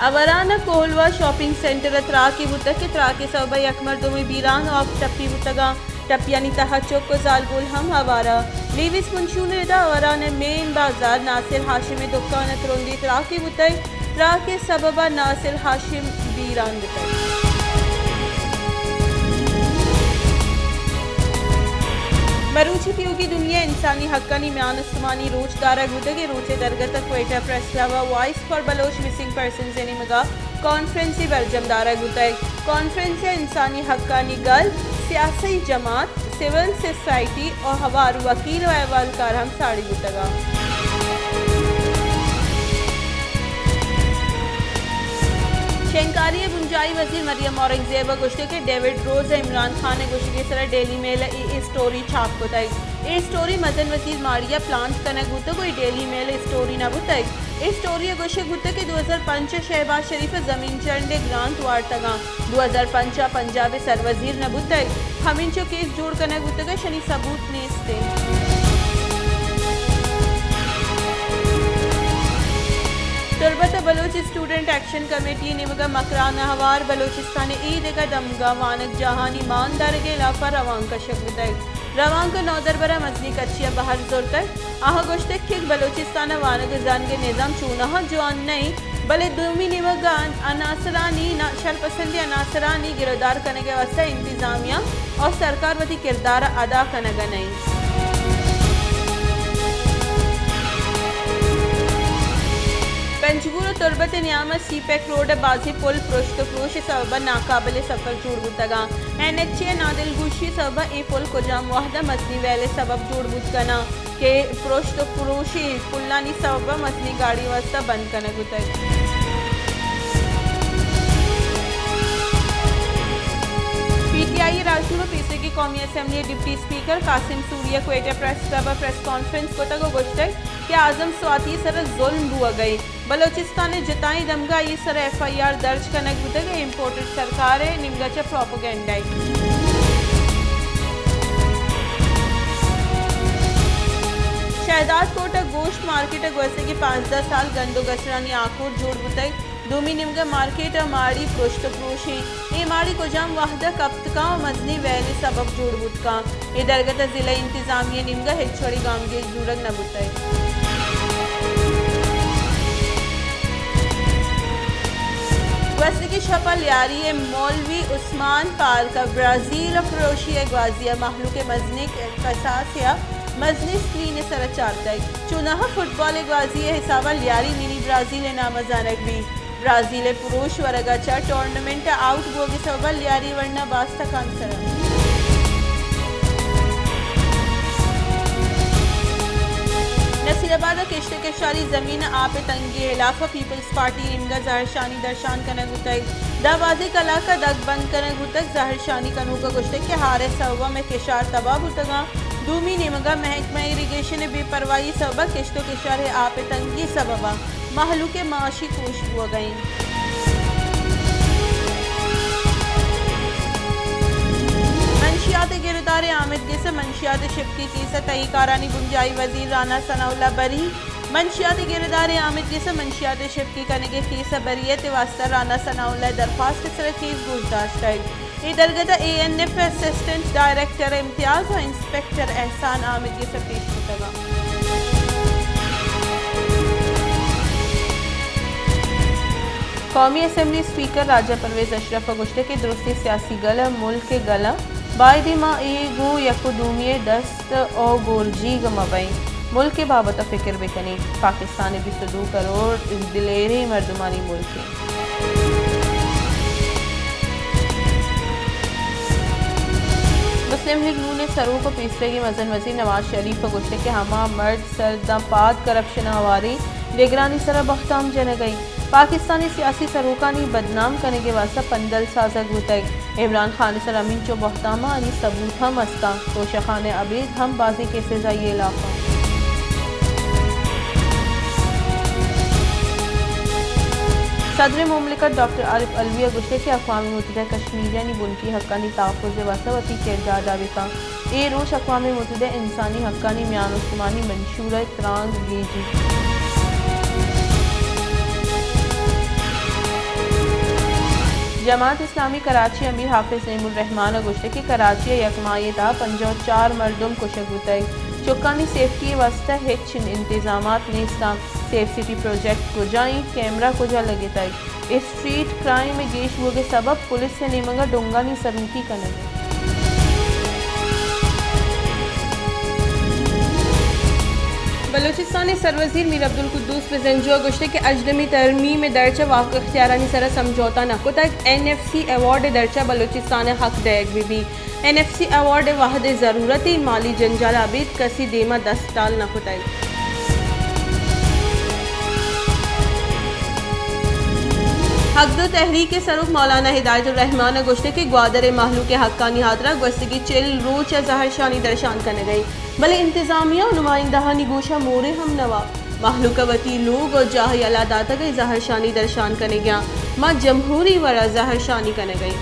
آواران ء کوہلوا shopping centre ء تراکے بوتگ کہ تراک ء سوب ء یک مردمے بیران ء آپ ٹپی بوتگ ء ٹپیانی تہا چک ء زالبول ہم ہوار ء۔ لیویز پنچون ء ردا آواران ء مین بازار ناصر ہاشم ء دکان ء ترندی تراکے بوتگ۔ تراک ء سبب ء ناصر ہاشم بیران بوتگ۔ مروچی تیوگیں دنیا انسانی حقانی میان استمانی روچ دارگ بوتگ ء روچ ء درگت ء کوئٹہ پریس کلب ء voice for Baloch missing persons ء نیمگ ء کانفرنسے برجم دارگ بوتگ۔ کانفرنس ء انسانی حقانی گل، سیاسی جماعت، سول سوسائٹی ء ہوار وکیل ء احوالکار ہم ساڑی بوتگ انت۔ شنگکاری ء بنجاہی وزیر مریم اورنگزیب ء گوشتگ کہ ڈیوڈ روز ء عمران خان ء گوشگ ء سرا ڈیلی میل ء اے، اے سٹوری چھاپ کتگ۔ اے سٹوری مزن وزیر ماڑی ء پلانٹ کنگ بوتگ ء اے ڈیلی میل ء سٹوری نہ بوتگ۔ اے سٹوری ء گوشگ بوتگ کہ دو ہزار پنچ ء شہباز شریف ء زمین چنڈ ء گرانٹ وارتگ انت، دو ہزار پنچ ء پنجاب ء سروزیر نہ بوتگ۔ ہمینچو کیس جوڑ کنگ بوتگ ء شنی ثبوت نیست انت۔ تربت ء بلوچ اسٹوڈنٹ ایکشن کمیٹی ء نیمگ ء مکران ء ہوار بلوچستان ء اے دگہ دمگاں وانگجاہانی مان دارگ ء ہلاپ ء روانک کشگ بوتگ۔ روانک ء نودربر ء مزنیں کچے ء بہر زرتگ۔ آہاں گوشتگ کہ بلوچستان ء وانگ ء زانگ ء نظام چوناہا جوان نہ انت، بلے دومی نیمگ ء عناصرانی نا-، شرپسندیں عناصرانی گرودار کنگ ء واستہ انتظامیہ اور سرکار وتی کردار ء ادا کنگ ء نہ انت۔ پنجگور ء تربت ء نیام ء سی پیک روڈ ء بازیں پل پرشت ء پروش ء سبب ء ناقابل سفر جوڑ بوتگ انت۔ این ایچ اے ء نادلگوشی ء سبب ء اے پل کجام وہد ء مزنیں ویل ء سبب جوڑ بوت کناں کہ پرشت ء پروشی پلانی سبب ء مزنیں گاڑی واستہ بند کنگ بوتگ۔ پی ٹی آئی ء راجدروہ پیسریگیں قومی اسمبلی ء ڈپٹی اسپیکر قاسم سوری ء کوئٹہ پریس کلب ء پریس کانفرنس کتگ ء گوشتگ کہ اعظم سواتی ء سر ء ظلم بوگ ء انت۔ بلوچستان ء جتائیں دمگاہی ء سر ء ایف آئی آر درج کنگ بوتگ ء امپورٹڈ سرکار ء نیمگ ء چہ پروپیگنڈا ء۔ شہداد کوٹ ء گوشت مارکیٹ ء گوستگیں پانزدہ سال گند ء گسرانی آکوٹ جوڑ بوتگ۔ دومی نیمگ ء مارکیٹ ء ماڑی پرشت ء پروش انت۔ اے ماڑی کجام وہد ء کپت کاں ء مزنیں ویل ء سبب جوڑ بوت کاں۔ اے درگت ء ضلع انتظامیہ ء نیمگ ء ہچ وڑیں گامگیج زورگ نہ بوتگ۔ گوستگیں شپ ء لیاری ء مولوی عثمان پارک ء برازیل ء پروشی ء گوازی ء مہلوک ء مزنیں کساسے ء مزنیں اسکرین ء سر ء چارتگ۔ چوناہا فٹبال ء گوازی ء حساب ء لیاری منی برازیل ء نام ء زانگ بیت۔ برازیل ء پروش ورگ ء چہ ٹورنامنٹ ء آؤٹ بوگ ء سبب ء لیاری ورنا باز تکانسر انت۔ نصیر آباد ء کشت ء کشاری زمین ء آپ ء تنگی ء ہلاف ء پیپلز پارٹی نیمگ ء زہرشانی درشان کنگ بوتگ۔ داں بازیں کلاک ء دگ بند کنگ بوتگ۔ زہرشانی کنوک ء گوشتگ کہ ہار ء سوب ء مئے کشار تباہ بوتگ انت۔ دومی نیمگ ء محکمہ ایریگیشن ء بے پرواہی ء سوب ء کشت ء کشار ء آپ ء تنگی ء سبب ء مہلوک ء معاشی کوش بوگ ء انت۔ منشیات ء گردار ء آمید گس ء منشیات ء شپکی کیس ء تہی کارانی بنجاہی وزیر رانا ثناء اللہ بری۔ منشیات ء گردار ء آمید گس ء منشیات ء شپکی کنگ ء کیس ء بریت ء واستہ رانا ثناء اللہ ء درخواست ء سر ء کیس گوش داشتگ۔ اے درگت ء اے این ایف ء اسسٹنٹ ڈائریکٹر امتیاز ء انسپکٹر احسان آمید گس ء پیش کتگ انت۔ قومی اسمبلی اسپیکر راجہ پرویز اشرف ء گوشتگ کہ درستیں سیاسی گل ء ملک ء گل انت، بائدیں ما اے گوں یک ء دومی ء دست ء گورجیگ مہ بئیں۔ ملک ء بابت ء فکر بہ کنیں، پاکستان ء بیست ء دو کروڑ دلیریں مردمانی ملک انت۔ مسلم لیگ نون ء سروک ء پیسریگیں مزن وزیر نواز شریف ء گوشتگ کہ ہما مرد سر داں پاد کرپشن ء ہواریں نگرانی سرا بہتام جنگ ء انت۔ پاکستان ء سیاسی سروکانی بدنام کنگ ء واستہ پندل سازگ بوتگ۔ عمران خان ء سر ہمینچو بہتامانی ثبوت ہم است انت۔ توشہ خانہ ء ابید ہم بازیں کیسز آئی ء ہلاپ انت۔ صدر مملکت ڈاکٹر عارف علوی ء گوشتگ کہ اقوام متحدہ کشمیریانی بنکی حقانی تحفظ ء واستہ وتی کردار ادا بہ کنت۔ اے روچ اقوام متحدہ انسانی حقانی میان استمانی منشور ء ترانگ گیجی۔ جماعت اسلامی کراچی امیر حافظ نعیم الرحمان ءَ گوشتگ کہ کراچی ءَ یک ماہے ءِ تہا پنجاہ ءُ چار مردم کشگ بوتگ، چکانی سیفٹی ءِ واستہ ہچ انتظامات نیست اَنت، سیف سٹی پروجیکٹ کجا اِنت، کیمرہ کجا لگتگ؟ اسٹریٹ کرائم ءِ گیش بوگ ءِ سبب پولیس ءِ نیمگ ءَ ڈنگانی سروکی کنگ اِنت۔ بلوچستان ءِ سروزیر میر عبدالقدوس بزنجو ءَ گوشتگ کہ ہژدہمی ترمیم ءِ درچ ءَ واک اختیارانی سر ءَ سمجھوتہ نہ کتگ، این ایف سی ایوارڈ ءِ درچ ءَ بلوچستان ءَ حق دئیگ بہ بیت۔ این ایف سی ایوارڈ ءِ وھد ءِ ضرورت اِنت، مالی جنجال ءَ ابید کسی دیم ءَ دست ٹال نہ کتگ۔ حق دو تحریک ءِ سروک مولانا ہدایت الرحمان ءَ گوشتگ کہ گوادر ءِ مہلوک ءِ حقانی ہاترا گوستگیں چل روچ ءَ زہرشانی درشان کنگ ءَ اِنت، بلے انتظامیہ ءُ نمائندہانی گوش ءَ مورے ہم نہ وا۔ مہلوک ءَ وتی لوگ ءُ جاہ یلہ داتگ ءُ زہرشانی درشان کنگ ءَ اَنت۔ ما جمہوری وڑ ءَ زہرشانی کنگ ءَ ایں۔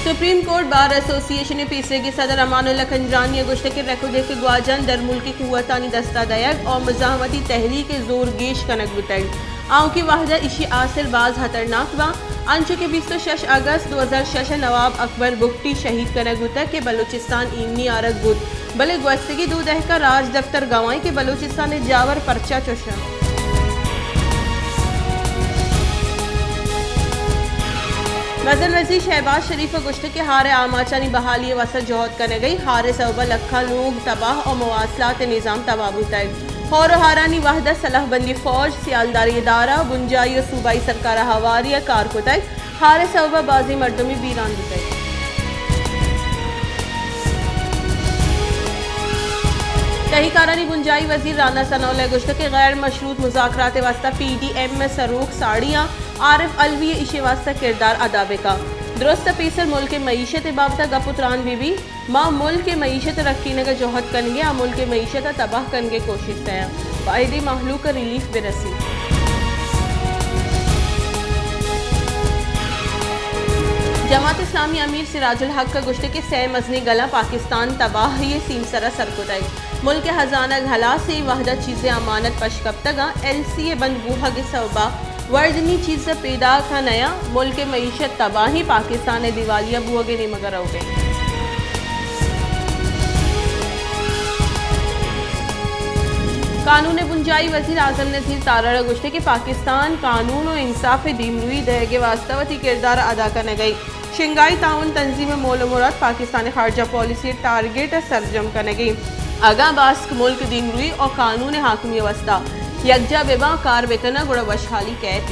سپریم کورٹ بار ایسوسی ایشن ءِ پیسریگیں صدر امان اللہ کنجرانی ءَ گوشتگ کہ ریکوڈک ءِ گواجن درملکی قوتانی دست ءَ دئیگ ءُ مزاحمتی تحریک ءِ زور گیش کنگ بوتگ۔ آؤکیں وھد ءَ ایشی ءِ آسر باز ہترناک باں، انچو کہ بیست ءُ شش اگست دو ہزار شش ءَ نواب اکبر بگٹی شہید کنگ بوتگ کہ بلوچستان ایمنی آرگ بوت، بلے گوستگیں دو دہک ءَ راجدپتر گواہ اِنت کہ بلوچستان ءِ جاور پرچا چش اَنت۔ مزن وزیر شہباز شریف ءَ گوشتگ کہ ہار ءِ آماچانی بحالی ءِ واستہ جہد کنگ ءَ ایں، ہار ءِ سوب ءَ لکھاں لوگ تباہ ءُ مواصلات ءِ نظام تباہ بوتگ۔ ہور ءُ ہارانی وھد ءَ سلاہ بندی فوج، سیالداری ادارہ، بنجاہی ءُ صوبائی سرکار ءَ ہواری ءَ کار کتگ۔ ہار ءِ سوب ءَ بازیں مردمے بیران بوتگ۔ تہی کارانی بنجاہی وزیر رانا ثناء اللہ ءَ گوشتگ کہ غیر مشروط مذاکرات ءِ واستہ پی ڈی ایم ءِ سروک ساڑی آں، عارف علوی ءَ ایشی ءِ واستہ کردار ادا بہ کنت۔ درست ءُ پیسر ملک ءِ معیشت ءِ بابت ءَ گپ ءُ تران بہ بیت۔ ما ملک ءِ معیشت ءِ رکینگ ءَ جہد کنگ ءَ ایں، آ ملک ءِ معیشت ءِ تباہ کنگ ءِ کوشست ءَ ایں، باید ایں مہلوک ءَ ریلیف بہ رسیت۔ جماعت اسلامی امیر سراج الحق ءَ گوشتگ کہ سئے مزنیں گلاں پاکستان تباہی ءِ سیمسر ءَ سر کتگ۔ ملک ءِ ہزانگ ہلاس ایں، اے وھد ءَ چیزے امانت پش کپتگ اَنت، ایل سی ءِ بند بوہگ ءِ سوب ءَ وردنی چیز ءَ پیداک ءَ نیاں، ملک ءِ معیشت تباہ ایں، پاکستان ءِ دیوالیہ بوہگ ءِ نیمگ ءَ روگ ءَ ایں۔ قانون ءِ بنجاہی وزیر اعظم نذیر تارڑ ءَ گوشتگ کہ پاکستان قانون ءُ انصاف ءِ دیمروئی دئیگ ءِ واستہ وتی کردار ءَ ادا کنگ ءَ ایں۔ شنگھائی تعاون تنظیم ءِ مول ءُ مراد پاکستان ءِ خارجہ پالیسی ءِ ٹارگٹ ءَ سرجم کنگ ءَ ایں۔ اگاں باسک ملک دیمروئی ءُ قانون ءِ حاکمی ءِ واستہ یکجاہ بہ باں، کار بہ کناں، گڑا وشحالی کئیت۔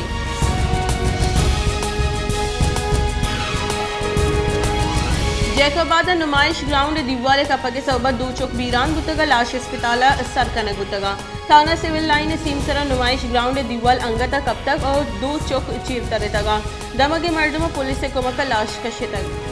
جیکب آباد ءِ نمائش گراؤنڈ ءِ دیوال ءِ کپگ ءِ سوب ءَ دو چک بیران بوتگ ءُ لاش اسپتال ءَ سر کنگ بوتگ اَنت۔ تھانہ سول لائن ءِ سیمسر ءَ نمائش گراؤنڈ ءِ دیوال انگت ءَ کپتگ ءُ دو چک چیر ترتگ اَنت۔ دمگیں مردم ءُ پولیس ءِ کمک ءَ لاش کشتگ۔